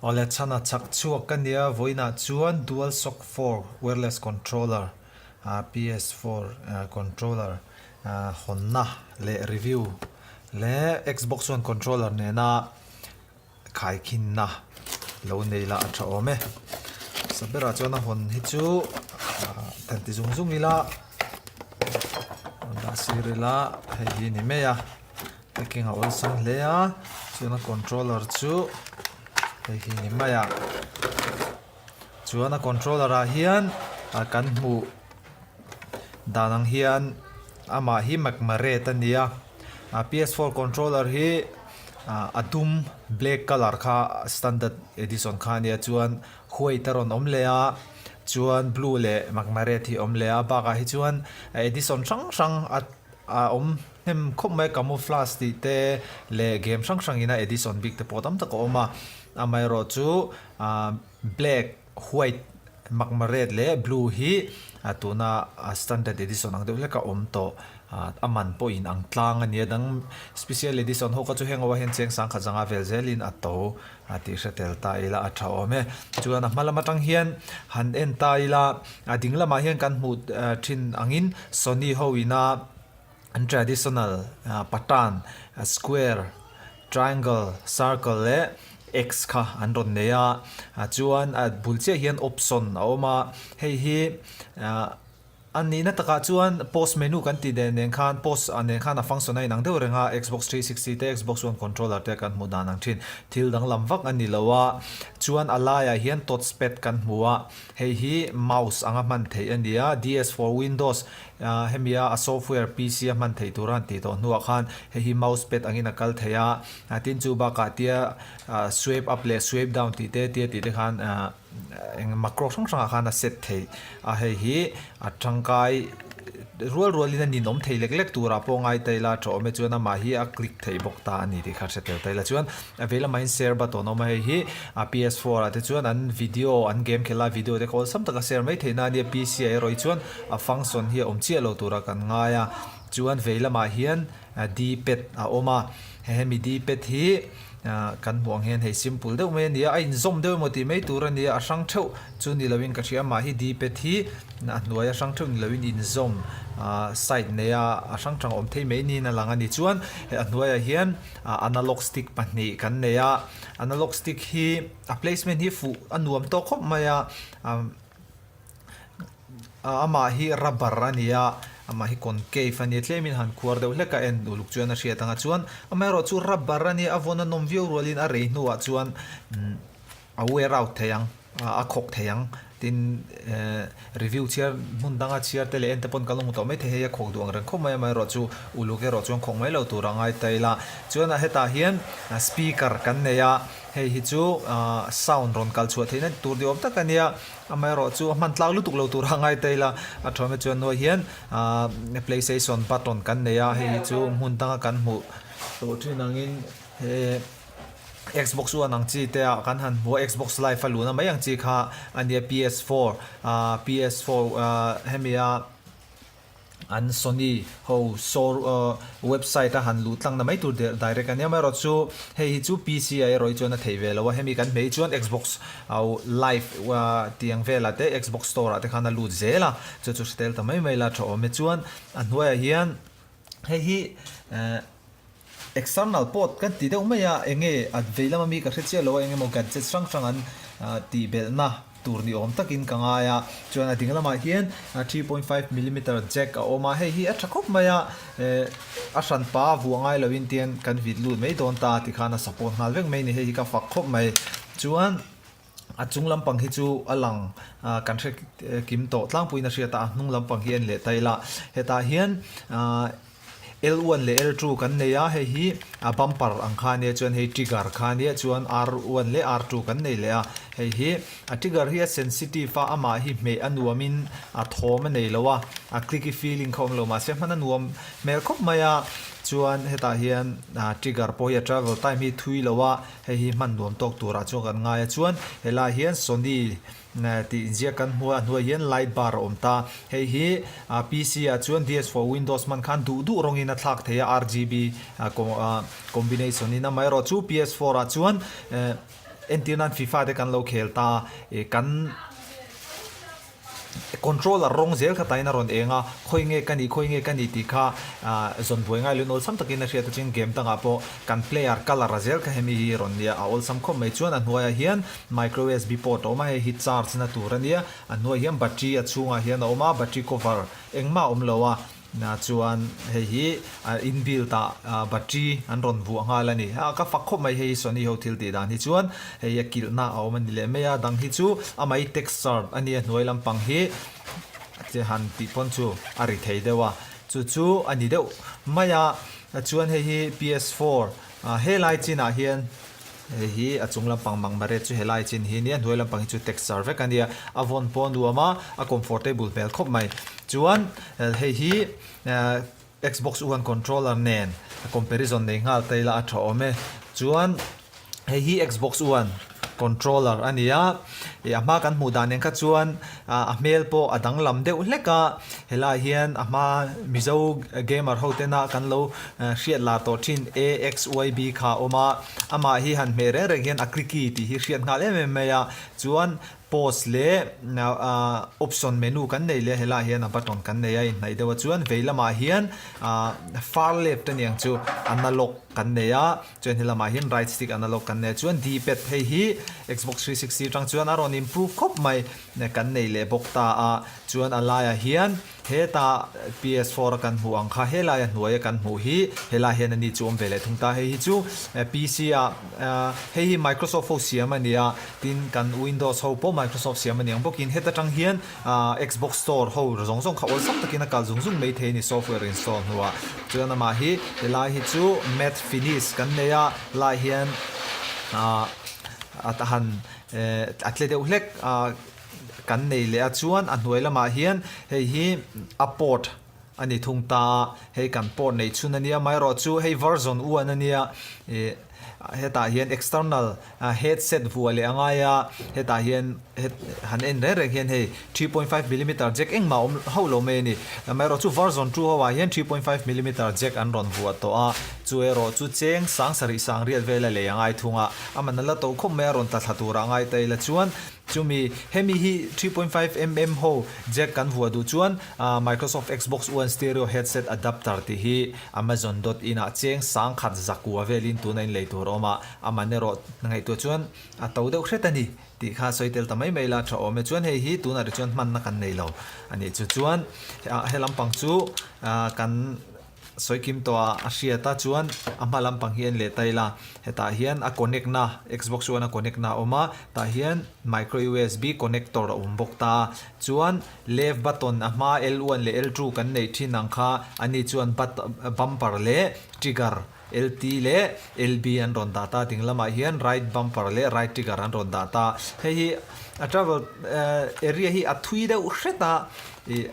Awle chhana chak chhuak ka nia vawiinah chuan Dual Shock 4 wireless controller PS4 controller hawnna leh review leh Xbox One controller nena khaikhinna lo nei la a tha awm e. Sa berah chuan a hawn hi chu dan ti zung zung ila dah sir ila hei hi ni mai a packing a awlsam hle a chuan a controller chu hei hi ni mai a chuan a controller ah hian kan hmuh dan ang hian amah hi McMurray a ni a PS4 controller hi. A dum black colour kha standard edition kha ania chuan white a rawn awm leh a chuan blue leh magma red hi a awm leh a bakah hi chuan edition hrang hrang a a awm hnem khawp mai a camouflage tih te leh game hrang hrang in a edition bik te pawh tam tak a awm a amaherawh chu ah black white magma red leh blue hi a tuna standard edition ang deuh hlek a awm tawh ah a man pawh in ang tlang a nia dang special edition ho kha chu heng ho ah hian cheng sangkhat zanga vel zelin a to a tih hre tel ta ila a tha awm e chuan a hma lam atang hian han en ta ila a ding lamah hian kan hmuh thin angin Sony ho ina An traditional pattern square, triangle, circle leh X kha an rawn nei a, chuan a bul chiah hian option a awm a, hei hi a nihna takah chuan pause menu kan tih dan nen khan pause nen khan a function a inang deuh reng a, Xbox 360 te Xbox One controller te kan hmuh dan ang thin thil danglam vak a ni lo a, chuan a laiah hian touch pad kan hmu a, hei hi mouse anga hman theih a ni a, DS for Windows Hemi a a software PC a hman theih tur a han tih tawh hnuah khan hei hi mouse pad angin a kal thei a, tin chu bakah tia swipe up leh swipe down tih te tia tih te khan eng macro hrang hrangah khan a set theih a, hei hi a tangkai rual rualin a ninawm thei lek lek turah pawh ngai ta ila tha awm e chuan amah hi a click theih bawk ta a ni tih kha hre tel ta ila chuan a vei lamah hian share button a awm a, hei hi a PS4 ah te chuan an video an game khelh lai video te kha awlsam taka share mai theihna a nia PC ah erawh hi chuan A function hi a awm chiah lo tura kan ngai a, chuan vei lamah hian D-pad a awm a, hemi D-pad hi kan hmuh ang hian hei simple deuh mai a ni a, a inzawm deuh emaw tih mai tur a ni a, a hrang theuh chu ni loin ka hria amah hi D-pad hi a hnuai a hrang theuh ni loin inzawm side nei a, a hrang hrang awm thei mai niin a lang a ni. Chuan a hnuaiah hian analog stick pahnih kan nei a, analog stick hi a placement hi fuh a nuam tawk khawp mai a. Amah hi rubber a ni a, amah hi concave a ni a, tlemin han khuar deuh hlek a en uluk chuan a hriat ang a chuan amaherawh chu rubber a nia a vawn a nawm viau rualin a rei hnuah chuan a wear out thei ang a khawk thei ang tin eh review chhiar hmun danga chhiar te leh en te pawn kan lo hmu tawh maithei hei a khawk duh ang reng khawp mai amaherawh chu uluk erawh chuan khawk mai lo tur a ngai ta ila chuan a hetah hian speaker kan nei a hei hi chu sound rawn kal chhuah theihna tur ni awm tak a nia. Amaherawh chu a hman tlak lutuk lo tur a ngai ta ila, a thawm hi chuan nuai hian ahh playstation button kan nei a, hei hi chu hmun danga kan hmuh tawh thin angin he xbox one ang chi te ah kan han hmu a, xbox live a luhna mai ang chi kha a nia PS4 ahh PS4 ahh hemi a. An Sony ho show website a han luh tlang na mai tur direct a nia amaherawhchu hei hi chu PC ah erawh hi chuan a theih ve lo a, hemi kan hmeh hi chuan Xbox live tih ang velah te Xbox store ah te khan a lut zel a, chu chu hre tel ta mai mai la tha awm e. Chuan a hnuaiah hian hei hi External port kan ti deuh mai a, enge a vei lama mi ka hre chiah lo a, engemaw gadgets hrang hrang an tih belhna tur ni awm takin ka ngai a, chuan a ding lamah hian 3.5 millimeter jack a awm a, hei hi a tha khawp mai a, eh a hran pa vuah ngai loin tian kan vit lut mai dawn ta tikhan a support nghal vek mai a ni, hei hi ka fak khawp mai. Chuan. A chung lampang hi chu a lang kan hre kim tawh tlangpuiin a hriat a, a hnung lampang hi en leh ta ila. Hetah hian L1 leh L2 kan nei a, hei hi a bumper ang kha ania chuan hei trigger kha ania chuan R1 leh R2 kan nei leh a. Hei hi a trigger hi a sensitive a, amah hi hmeh a nuamin a thawm a nei lo a, a clicky feeling kha awm lo mahse hman a nuam hmel khawp mai a. Chuan hetah hian trigger pawh hi a travel time hi thui lo a. Hei hi hman nuam tawk turah chuan kan ngai a, chuan helaiah hian Sony tih inziak kan hmu a, a hnuaiah hian light bar a awm ta. Hei hi PC ah chuan DS for Windows hman khan duh duh rawngin a thlak thei a, RGB combination in amaherawh chu PS4 ah chuan. Entir nan FIFA te kan lo khel ta a, ih kan controller rawng zel kha tain a rawn eng a, khawi nge ka nih khawi nge ka nih tih kha ah zawn buai ngai lo in awlsam takin a hriat a chuan game dangah pawh kan player colour a zel kha hemi hi rawn nia a awlsam khawp mai chuan a hnuaiah hian micro usb port a awm a, hei hi charge na tur a nia, a hnuaiah hian battery a chhungah hian a awm a, battery cover engmah a awm lo a. Na chuan hei hi inbuilt ah battery an rawn vuah nghal a ni. A ka fak khawp mai hei hi Sony ho thil tih dan hi chuan hei a kilhna a awm a ni leh mai a, dang hi chu a mai texture a nia hnuai lampang hi che han tih pawn chu a ri thei deuh a, chu chu a ni deuh mai a. Chuan hei hi PS4 helai chinah hian Hei hi a chung lampang mangmare chu helai chin hi nia hnuai lampang hi chu texture vek a nia a vawn pawh a nuam a a comfortable hmel khawp mai chuan hei hi Xbox one controller nen comparison nei nghal ta ila a tha awm e chuan hei hi Xbox one controller a ni a ih a hma kan hmuh dan nen kha chuan a hmel pawh a danglam deuh hlek a helaiah hian a hma Mizo gamer ho tena kan lo hriat lar tawh thin AXYB kha a awm a amah hi han hmeh reng reng hian a clicky tih hi hriat nghal em em mai a chuan pause leh option menu kan nei leh a helaiah hian a button kan nei a inhnaih deuh a chuan vei lamah hian far left a niang chu analog kan nei a. Chuan he lamah hian right stick analog kan nei a, chuan D-pad hei hi Xbox 360 atang chuan a rawn improve khawp mai kan nei leh bawk ta a, chuan a laiah hian heta PS4 a kan hmuh ang kha helaia hnuaia kan hmuh hi helaiah hian ani chu awm ve leh thung ta, hei hi chu PC ah hei hi Microsoft ho siam a ni a, tin kan Windows ho pawh Microsoft siam a ni ang bawkin heta tang hian Xbox store ho zawng zawng kha awlsam takin a kal zung zung mai thei a ni software install hnuah. Chuan amah hi helai hi chu matte finish kan nei a, lai hian ah a han eh a tle deuh hlek ah kan nei leh a chuan a hnuai lamah hian hei hi a port a ni thung ta a, hei kan port neih chhun a nia amaherawhchu hei version one a nia ih hetah hian external headset vuah leh a ngai a, hetah hian han en reng reng hian hei 3.5 millimeter jack engmah a awm hauh lo mai a ni. Amaherawhchu version 2 ho ah hian 3.5 millimeter jack an rawn vuah tawh a, chu erawh chu cheng sang sarih sang riat vel a lei a ngai thung a, a man a la to khawp mai a rawn tla thla tur ah ngai ta ila chuan chumi hemi hi 3.5 mm ho jack kan vuah duh chuan Microsoft Xbox One stereo headset adapter tih hi Amazon dot in ah cheng sang khat zakua velin tuna inlei tur a awm a. A man erawh ngaihtuah chuan a to deuh hret a ni tih kha sawi tel ta mai mai la tha awm e. Chuan hei hi tunah ri chuan hmanna kan nei lo a nih chu. Chuan he lampang chu kan sawi kim tawh a, a hriat a chuan a hma lampang hi en leh ta ila. Hetah hian a connect na Xbox One a connect na a awm a, tah hian micro usb connector a awm bawk ta a. Chuan left button a hma L1 leh L2 kan neih thin ang kha ani chuan bumper leh trigger LT leh LB an rawn dah ta, ding lamah hian right bumper leh right trigger an rawn dah ta. Hei hi a travel area hi a thui deuh hret a, ih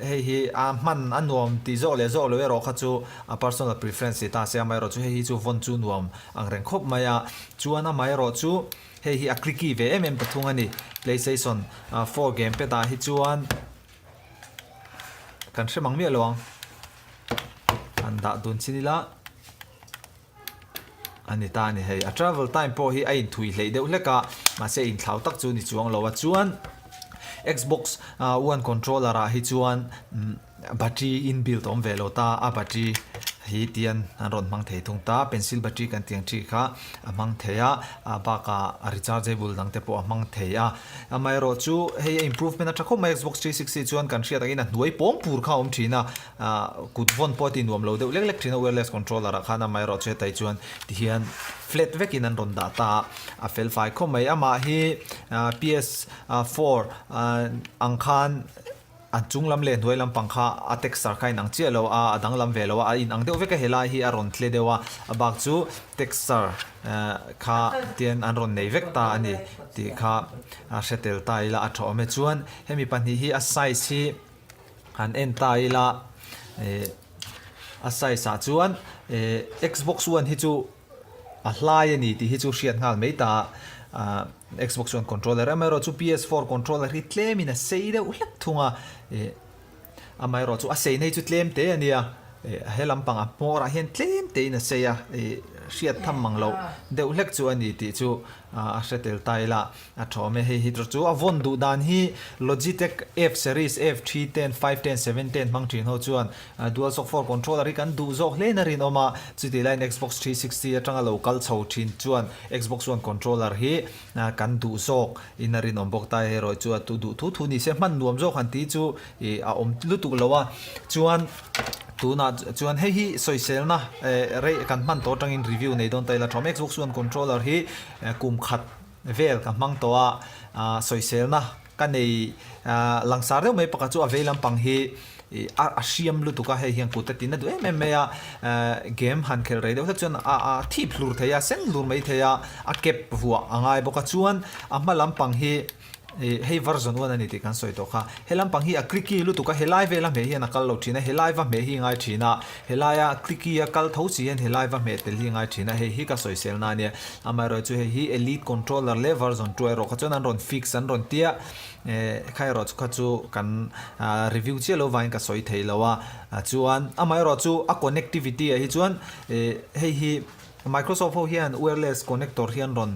hei hi a hman a nuam tih zawk leh zawk lo erawh kha chu a personal preference ni ta se, amaherawh chu hei hi chu vawn chu nuam ang reng khawp mai a. Chuan amaherawh chu hei hi a clicky ve em em ta thung a ni. Playstation 4 game pad ah hi chuan kan hre mang miah lo ang. Han dah dun chin ila a ni ta a ni hei a travel time pawh hi a inthui hleih deuh hlek a mahse inthlau tak chu ni chuang lo a chuan Xbox one controller ah hi chuan battery inbuilt a awm ve lo ta a battery hi tian an rawn hmang thei thung ta pencil battery kan tih ang chi kha a hmang thei a a bakah a rechargeable dang te pawh a hmang thei a amaherawh chu hei a improvement a tha khawp mai Xbox 360 chuan kan hriat angin a hnuai pawng pur kha a awm thin a. Ahh kut vawn pawh a ti nuam lo deuh lek lek thin a wireless controller ah khan amaherawhchu hetah hi chuan tihian flat vekin an rawn dah ta a, a fel fai khawp mai. Amah hi ahh PS 4 ang khan a chung lam leh hnuai lampang kha a texture kha a inang chiah lo a, a danglam ve lo a, a inang deuh vek a helai hi a rawn tle deuh a, a bak chu texture kha tian an rawn nei vek ta a ni tih kha a hre tel ta ila a tha awm e. Chuan hemi pahnih hi a size hi. Han en ta ila eh a size ah chuan eh Xbox One hi chu a hlai a ni tih hi chu hriat nghal mai ta a Xbox One controller amaherawh chu PS4 controller hi tlem in a sei deuh hlek thung a eh amaherawh chu a sei na hi chu tlem te a nia eh he lampang a hmawr ah hian tlem te in a sei a eh. hriat tham mang loh deuh hlek chu a ni tih chu a hre tel ta ila a tha awm e. Hei hi chu a vawn duh dan hi Logitech F series F three ten, five ten, seven ten hmang thin ho chuan DualShock 4 controller hi kan duh zawk hlein a rinawm a, chutih laiin Xbox 360 atanga lo kal chho thin chuan Xbox One controller hi kan duh zawk in a rinawm bawk ta. Hei erawh chu a duh thu thu ni se hman nuam zawk han tih chu ih a awm lutuk lo a, chuan tunah chuan hei hi sawiselna rei kan hman tawh atangin review nei dawn ta ila tha awm. Xbox One controller hi kum khat vel ka hmang tawh a, ah sawiselna ka nei langsar deuh mai pakhat chu a vei lampang hi ih a a hriam lutuk a, hei hian kut a tin a duh em em mai a, game han khelh rei deuh hlek chuan a a thip hlur thei a, sen hlur mai thei a, a cap vuah a ngai bawk a, chuan a hma lampang hi ih hei version one a ni tih kan sawi tawh kha, he lampang hi a clicky lutuk a, helai vela hmeh hian a kal lo thin a, helai va hmeh hi a ngai thin a, helaia clicky a kal tho si hian helai va hmeh tel hi a ngai thin a, hei hi ka sawisel na a nia, amaherawhchu hei hi elite controller leh version 2 erawh kha chuan an rawn fix an rawn tia, eh kha erawh chu kha chu kan review chiah lo vangin ka sawi thei lo a, chuan amaherawhchu a connectivity ah hi chuan eh hei hi. Microsoft ho hian wireless connector hi an rawn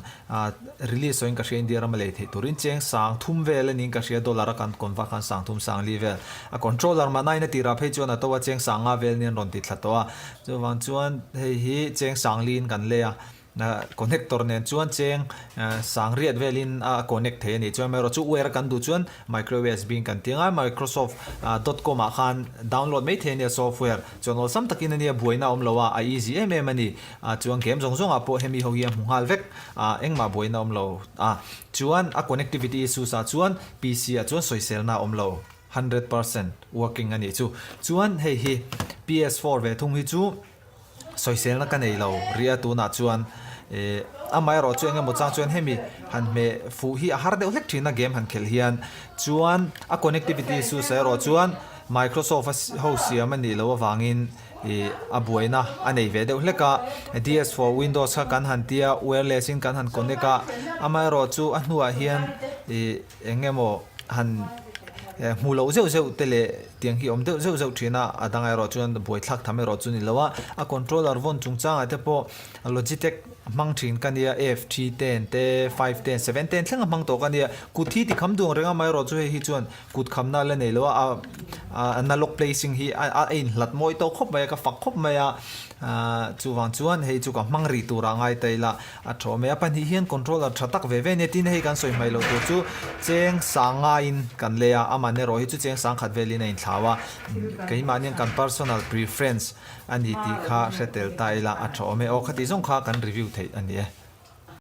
release awhin ka hria India rama lei theih turin cheng sang thum vel a niin ka hria dollar a kan convert khan sang thum sang li vel a controller mah nain a tirah phei chuan a to a cheng sang nga vel ni an rawn ti thla tawh a chuvang chuan hei hi cheng sang liin kan lei a connector nen chuan cheng sang riat velin a connect thei a nih chuan amaherawhchu wire kan duh chuan Micro usb in kan ti anga Microsoft dot com ah khan download mai thei a nia software chuan awlsam takin a nia buaina a awm lo a a easy em em a ni a chuan game zawng zawng ah pawh hemi ho hi a hmu nghal vek a engmah buaina a awm lo a chuan a connectivity issues ah chuan PC ah chuan sawiselna a awm lo 100% working a nih chu chuan hei hi PS4 ve thung hi chu Sawiselna ka nei lo ria tunah chuan eh amaherawh chu engemaw chang chuan hemi han hmeh fuh hi a har deuh hlek thin a game han khelh hian chuan a connectivity issues ah erawh chuan Microsoft a ho siam a nih loh avangin ih a buaina a nei ve deuh hlek a DS for Windows kha kan han tia wireless in kan han connect a amaherawh chu a hnuah hian ih engemaw han hmu loh zeuh zeuh te leh tiang hi awm deuh zeuh zeuh thin a, a dang erawh chuan buaithlak tham erawh chu ni lo a, a controller vawn chungchangah te pawh Logitech hmang thin ka nia F three ten te five ten seven ten thleng a hmang tawh ka nia kut hi ti kham duang reng a amaherawh chu hei hi chuan kut khamna la nei lo a a analog placing hi a a inhlat mawi tawh khawp mai a ka fak khawp mai a ahh chuvang chuan hei chu ka hmang rih turah ngai ta ila. A tha awm e. A pahnih hian controller tha tak ve ve nia tin hei kan sawi hmaih loh tur chu cheng sang ngaiin kan lei a, aman erawh hi chu cheng sang khat velin a inthlau a, keimahnian kan personal preference a ni tih kha hre tel ta ila a tha awm e. Aw khati zawng kha kan review theih a ni e.